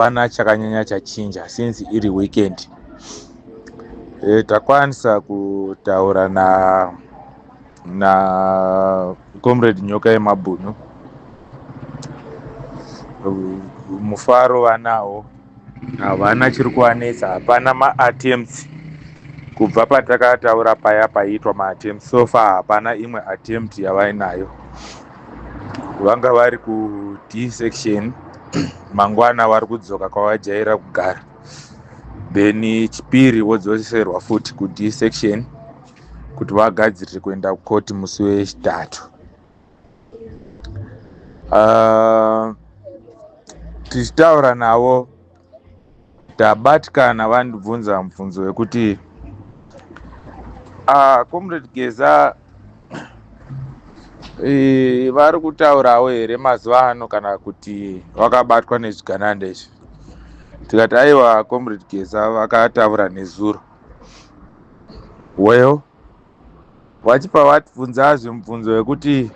Hapana chakanyanya chachinja since iri weekend. Takwanisa kutaura na na Comrade Nyoka yeMabhunu. Mufaro vanawo, havana chiri kuvanetsa, hapana maattempts kubva patakataura paya paiitwa maattempts. So far hapana imwe attempt yavainayo. Vanga vari ku D section, mangwana vari kudzoka kwavajaira kugara, then chipiri vodzoserwa futi ku D section kuti vagadzirire kuenda kukoti musi wechitatu. Tichitaura navo tabatikana, vandibvunza mubvunzo wekuti Comrade Geza vari kutaurawo here mazuva ano kana kuti vakabatwa nezvigananda izvi? Tikati aiwa, Comrade Geza vakataura nezuro. Well, vachibva vatibvunzazve mubvunzo wekuti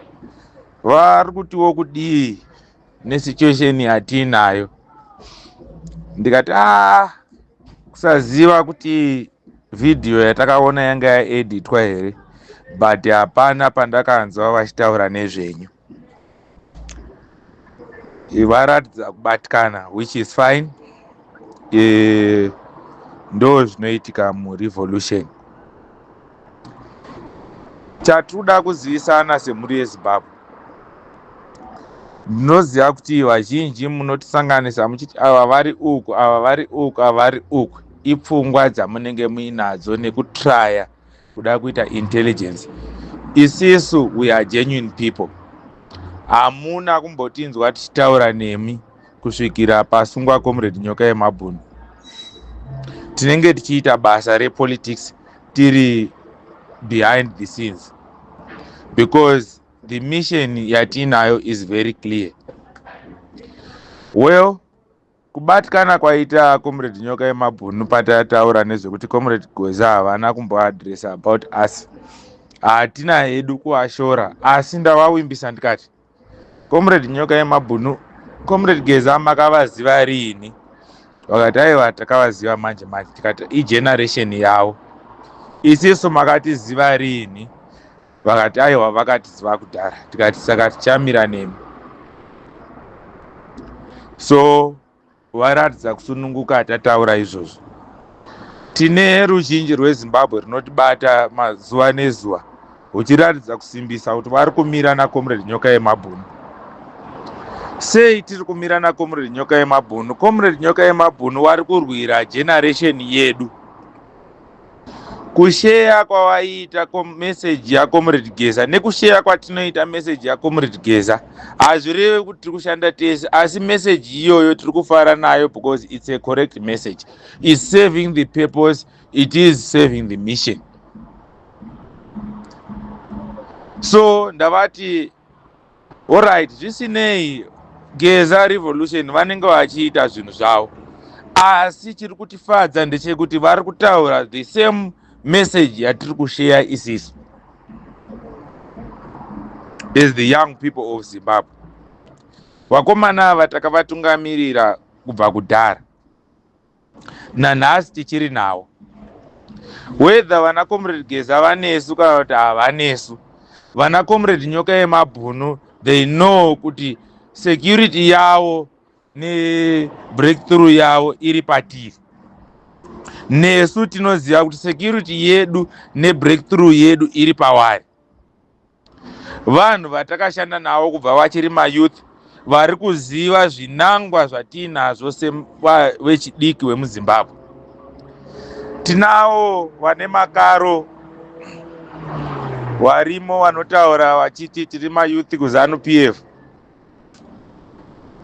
vari kutiwo kudii nesituation yatiinayo. Ndikati a kusaziva kuti vhidhiyo yatakaona yanga yaeditwa here, but hapana pandakanzwa vachitaura nezvenyu. Varatidza kubatikana, which is fine. Ndo zvinoitika murevolution. Chatinoda kuzivisana semhuri yeZimbabwe, ndinoziva kuti vazhinji munotisanganisa muchiti ava vari uku, ava vari uku, ava vari uku. Ipfungwa dzamunenge muinadzo nekutraya kuda kuita intelligence. Isisu we are genuine people. Hamuna kumbotinzwa tichitaura nemi kusvikira pasungwa Comrade Nyoka yeMabhunu. Tinenge tichiita basa repolitics tiri behind the scenes because the mission yatinayo is very clear. Well, kubatikana kwaita Comrade Nyoka yeMabhunu patataura nezvekuti Comrade Geza havana kumboadressa about us, hatina hedu kuashora, asi ndavawimbisa ndikati, "Comrade Nyoka yeMabhunu, Comrade Geza makavaziva riini?" Vakati aiwa, takavaziva manje manje. Tikati igeneration yavo. Isisu makatiziva riini? Vakati aiwa, vakatiziva kudhara. Tikati saka tichamira nemi. So varatidza kusununguka tataura izvozvo. Tine ruzhinji rweZimbabwe runotibata mazuva nezuva huchiratidza kusimbisa kuti vari kumira naComrade Nyoka yeMabhunu. Sei tiri kumira naComrade Nyoka yeMabhunu? Comrade Nyoka yeMabhunu vari kurwira generation yedu. Kusheya kwavaiita meseji yaComrade Geza nekusheya kwatinoita meseji yaComrade Geza hazvirevi kuti tiri kushanda tese, asi meseji iyoyo tiri kufara nayo because it's a correct message, is serving the purpose, it is serving the mission. So ndavati alright, zvisinei Geza Revolution vanenge vachiita zvinhu zvavo, asi chiri kutifadza ndechekuti vari kutaura the same message yatiri kusheya isisu as the young people of Zimbabwe. Vakomana ava takavatungamirira kubva kudhara, nanhasi tichiri nawo. Whether vana Comrade Geza vanesu kana kuti havanesu, vana Comrade Nyoka yeMabhunu, they know kuti security yavo nebreakthrough yavo iri patiri. Nesu tinoziva kuti security yedu nebreakthrough yedu iri pawari. Vanhu vatakashanda navo kubva vachiri mayouth vari kuziva zvinangwa zvatiinazvo sevechidiki vemuZimbabwe. Tinavo vane makaro varimo vanotaura vachiti tiri mayouth kuZANU PF.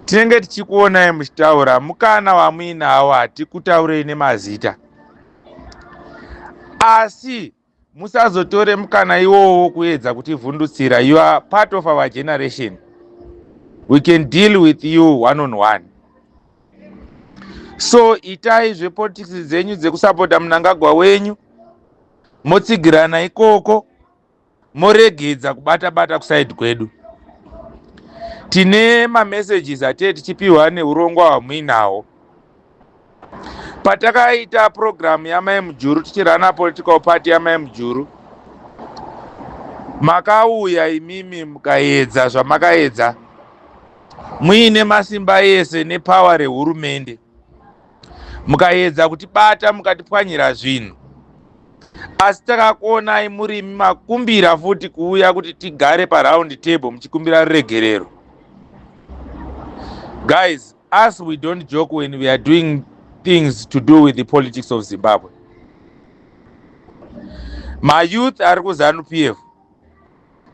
Tinenge tichikuonai muchitaura, mukana wamuinawo hatikutaurei nemazita, asi musazotore mukana iwowo kuedza kutivhundutsira. You are part of our generation, we can deal with you one on one. So itai zvepolitics dzenyu dzekusapota Munangagwa wenyu, motsigirana ikoko, moregedza kubata bata kuside kwedu. Tine mamessages atee tichipiwa neurongwa hwamuinawo. Patakaita program yaMai Mujuru, tichirana political party yaMai Mujuru, makauya imimi mukaedza zvamakaedza muine masimba ese nepower rehurumende, mukaedza kutibata, mukatipwanyira zvinhu, asi takakuonai murimi makumbira futi kuuya kuti tigare paround table muchikumbira ruregerero. Guys, us, we don't joke when we are doing things to do with the politics of Zimbabwe. Mayouth ari kuZANU PF,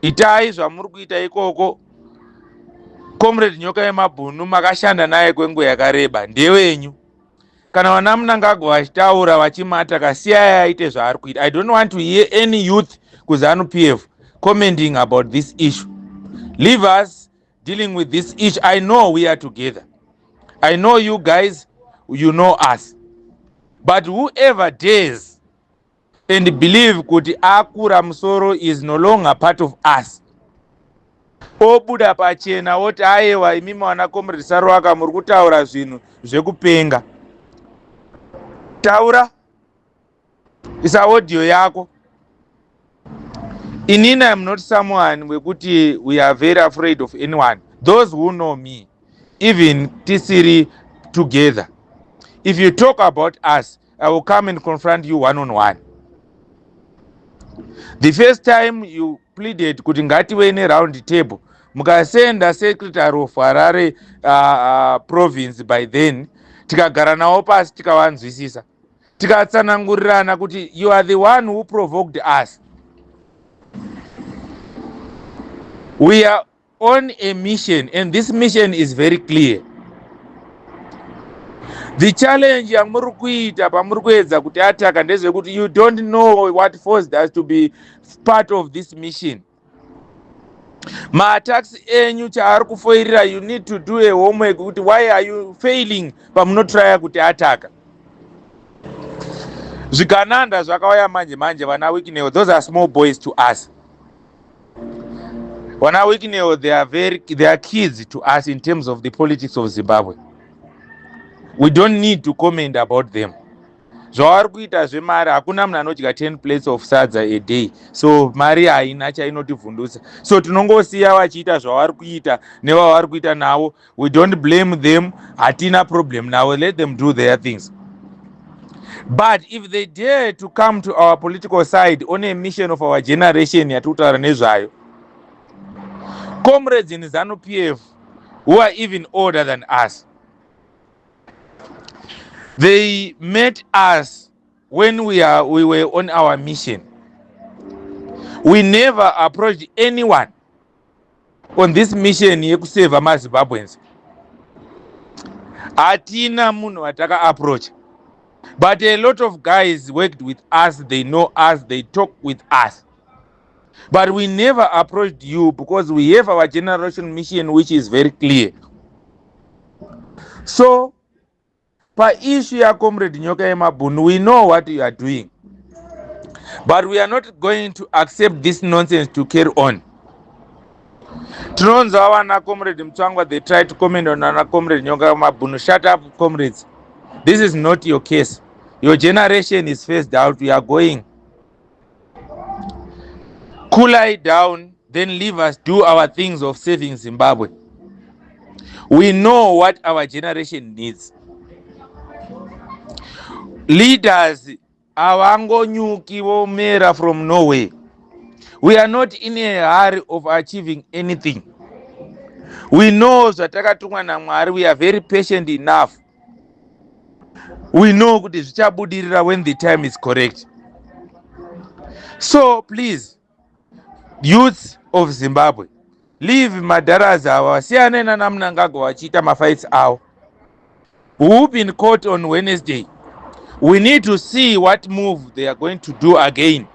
itai zvamuri kuita ikoko. Comrade Nyoka Yemabhunu makashanda naye kwenguva yakareba, ndewenyu. Kana vana Mnangagwa vachitaura vachimata, kasiyai aite zvaari kuita. I don't want to hear any youth kuZANU PF commenting about this issue. Leave us dealing with this issue. I know we are together. I know you guys, you know us. But whoever dares and believe kuti akura musoro is no longer part of us, obuda pachena oti, "Aiwa, imimi vana Comrade Saruwaka muri kutaura zvinhu zvekupenga," taura, isa audio yako. Inini I'm not someone wekuti we are very afraid of anyone. Those who know me, even tisiri together, if you talk about us, I will come and confront you one on one. The first time you pleaded kuti ngative neround table, mukasenda secretary of Harare Province by then, tikagara navo pasi, tikavanzwisisa, tikatsanangurirana kuti you are the one who provoked us. We are on a mission and this mission is very clear. The challenge yamuri kuita pamuri kuedza kuti ataka ndezvekuti you don't know what forced us to be part of this mission. Maattacks enyu chaari kufoirira, you need to do a homework kuti why are you failing pamunotraya kuti ataka. Zvigananda zvakauya manje manje, vana Wicknell, those are small boys to us. Vana Wicknell, they are kids to us in terms of the politics of Zimbabwe. We don't need to comment about them. Zvavari kuita zvemari, hakuna munhu anodya 10 plates of sadza a day, so mari haina chainotivhundusa. So tinongosiya vachiita zvavari kuita nevavari kuita navo. We don't blame them, hatina problem navo. Let them do their things. But if they dare to come to our political side on a mission of our generation yatiri kutaura nezvayo, comrades in ZANU PF who are even older than us, they met us when we were on our mission. We never approached anyone on this mission yekuseva maZimbabweans. Hatina munhu watakaapproach, but a lot of guys worked with us. They know us, they talk with us, but we never approached you because we have our generation mission, which is very clear. So paissue yacomrade Nyoka Yemabhunu, we know what you are doing, but we are not going to accept this nonsense to carry on. Tinonzwa vana Comrade Mutsvangwa, they try to comment on ana Comrade Nyoka Yemabhunu. Shut up, comrades. This is not your case. Your generation is phased out. We are going. Cool it down, then leave us do our things of saving Zimbabwe. We know what our generation needs. Leaders havangonyuki vomera from nowhere. We are not in a hurry of achieving anything. We know zvatakatumwa naMwari. We are very patient enough. We know kuti zvichabudirira when the time is correct. So please, youths of Zimbabwe, leave madharazi ava, vasiyane nanaMnangagwa vachiita mafights avo. Who been caught on Wednesday, we need to see what move they are going to do again.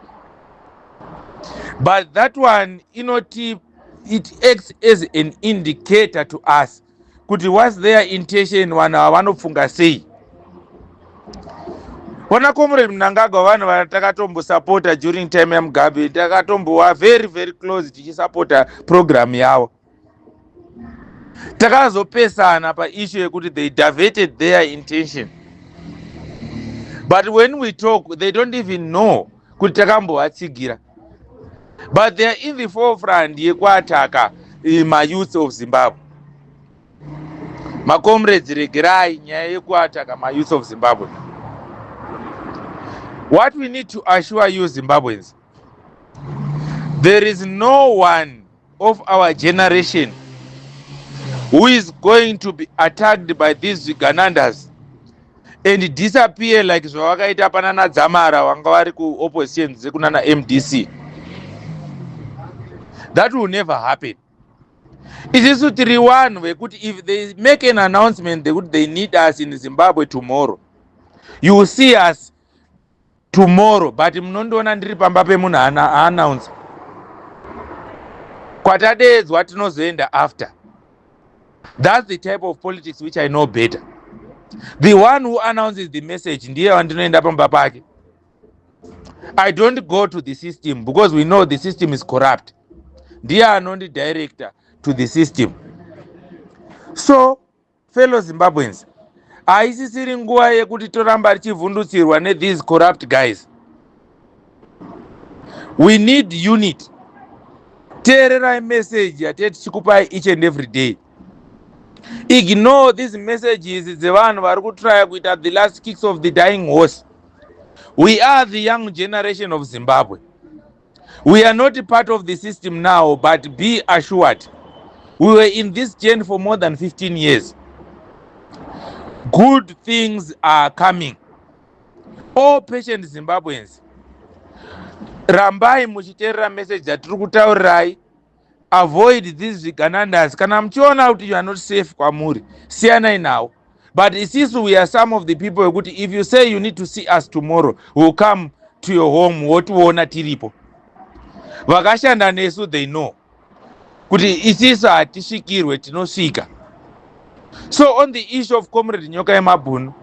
But that one inoti it acts as an indicator to us kuti what's their intention, vanhu ava vanofunga sei. Vana Comrade Mnangagwa, vanhu vatakatombosapota during time yaMugabe. Takatombova very very close tichisapota program yavo. Takazopesana paissue yekuti they diverted their intention. But when we talk, they don't even know kuti takambovatsigira, but they are in the forefront yekuataka mayouth of Zimbabwe. Macomrades, regerai nyaya yekuataka mayouth of Zimbabwe. What we need to assure you Zimbabweans, there is no one of our generation who is going to be attacked by these zviganandas and disappear like zvavakaita panana Dzamara vanga vari kuopposition dzekunana MDC. That will never happen. Isisu tiri vanhu vekuti if they make an announcement thekuti they need us in Zimbabwe tomorrow, you will see us tomorrow. But munondiona ndiri pamba pemunhu aannounce. Kwatadeedzwa tinozoenda after. That's the type of politics which I know better. The one who announces the message ndiye wandinoenda pamba pake. I don't go to the system because we know the system is corrupt. Ndiye anondidirector to the system. So, fellow Zimbabweans, haisisiri nguva yekuti toramba richivhundutsirwa nethese corrupt guys. We need unity. Teererai message yatee tichikupai each and every day. Ignore these messages dzevanhu vari kutraya kuita the last kicks of the dying horse. We are the young generation of Zimbabwe. We are not part of the system now, but be assured, we were in this journey for more than 15 years. Good things are coming. All patient Zimbabweans, rambai muchiteerera message dzatiri kutaurirai. Avoid these zviganandas. Kana muchiona kuti you are not safe kwamuri, siyanai nawo. But isisu, we are some of the people wekuti if you say you need to see us tomorrow, will come to your home, wotiona tiripo. Vakashanda nesu, they know kuti isisu hatisvikirwe, tinosvika. So on the issue of Comrade Nyoka Yemabhunu,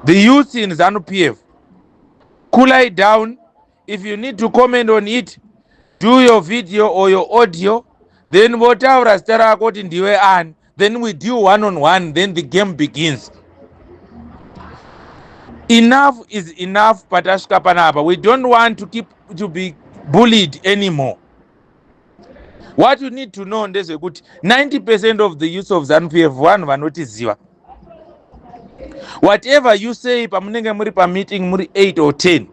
the youth in ZANU PF, cool it down. If you need to comment on it, do your video or your audio, then votaura zita rako kuti ndiwe ani, then we deal one on one, then the game begins. Enough is enough. Patasvika panapa, we don't want to keep to be bullied anymore. What you need to know ndezvekuti 90% of the youth of ZANU PF vanhu vanotiziva. Whatever you say pamunenge muri pameeting muri 8 or 10,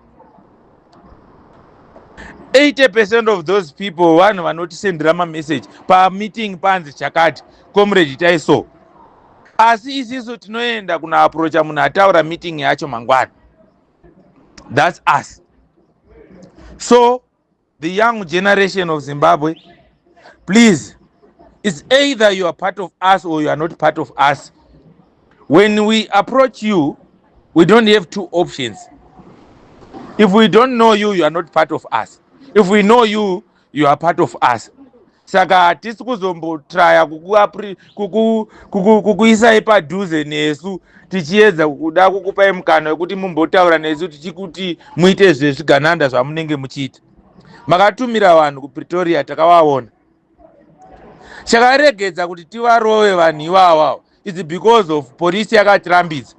80% of those people vanhu vanotisendera mamessage pameeting, panzi chakati, comrade, itai so. Asi isisu tinoenda kunoaprocha munhu ataura meeting yacho mangwana. That's us. So the young generation of Zimbabwe, please, it's either you are part of us or you are not part of us. When we approach you, we don't have two options. If we don't know you, you are not part of us. If we know you, you are part of us. Saka hatisi kuzombotraya kukuisai padhuze nesu tichiedza kuda kukupai mukana wekuti mumbotaura nesu tichikuti muite zvezvigananda zvamunenge muchiita. Makatumira vanhu kuPretoria, takavaona. Chakaregedza kuti tivarove vanhu ivavavo is because of polisi yakatirambidza,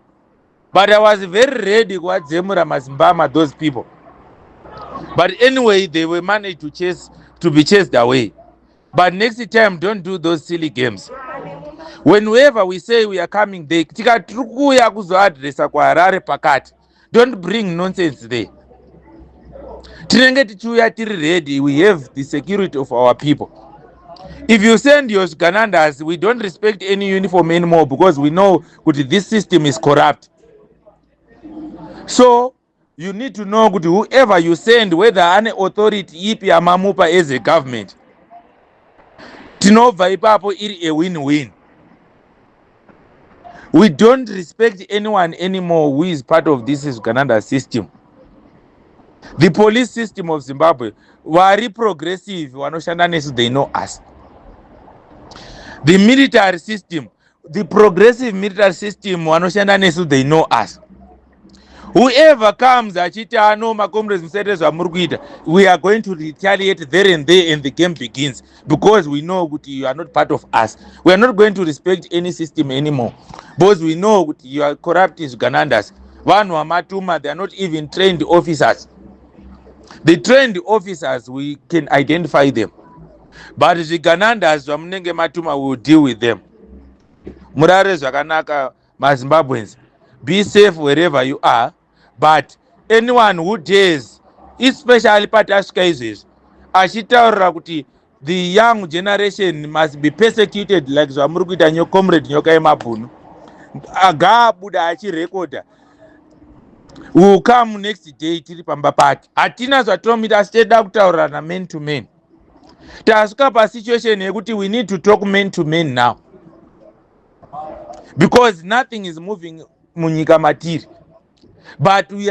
but I was very ready kuvadzemura mazimbama, those people. But anyway, they were managed to be chased away. But next time, don't do those silly games. Whenever we say we are coming there, tikati tiri kuuya kuzoadresa kuHarare pakati, don't bring nonsense there. Tinenge tichiuya tiri ready. We have the security of our people. If you send your zviganandas, we don't respect any uniform anymore because we know kuti this system is corrupt. So you need to know kuti whoever you send, whether ane authority ipi yamamupa as a government, tinobva ipapo iri a win win. We don't respect anyone anymore who is part of this zvigananda system. The police system of Zimbabwe, vari progressive vanoshanda nesu, they know us. The military system, the progressive military system vanoshanda nesu, they know us. Whoever comes achiti ano, macomrades, musaite zvamuri kuita, we are going to retaliate there and there, and the game begins, because we know kuti you are not part of us. We are not going to respect any system anymore because we know kuti you are corrupt zviganandas. Vanhu vamatuma, they are not even trained officers. The trained officers, we can identify them, but zviganandas zvamunenge matuma, we will deal with them. Murare zvakanaka, maZimbabweans. Be safe wherever you are. But anyone who dares, especially patasvika izvezvi, achitaurira kuti the young generation must be persecuted like zvamuri kuita Comrade Nyoka Yemabhunu, agaabuda achirekodha, will come next day tiri pamba pake. Hatina zvatinomuita, asi teda kutaurirana man to man. Tasvika pasituation yekuti we need to talk man to man now, because nothing is moving munyika matiri, but we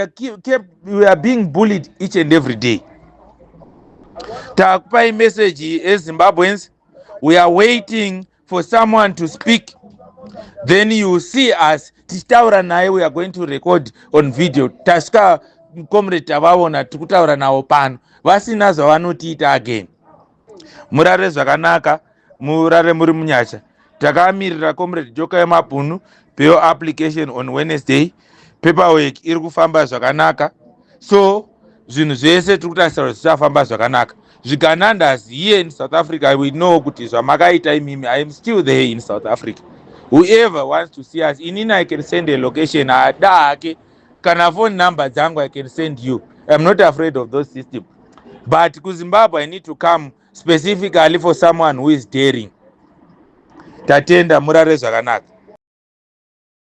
are being bullied each and every day. Takupai message eZimbabweans. We are waiting for someone to speak, then you see us tichitaura naye. We are going to record on video. Tasvika, comrade, tavaona tiri kutaura navo pano vasina zvavanotiita again. Murare zvakanaka, murare muri munyasha. Takamirira Comrade Nyoka Yemabhunu, bail application on Wednesday. Paperwork iri kufamba zvakanaka, so zvinhu zvese tiri kutarisira kuti zvichafamba zvakanaka. Zviganandas here in South Africa, we know kuti zvamakaita imimi. I am still there in South Africa. Whoever wants to see us, inini I can send a location, ada hake kana phone number dzangu I can send you. I am not afraid of those system, but kuZimbabwe I need to come specifically for someone who is daring. Tatenda, murare zvakanaka.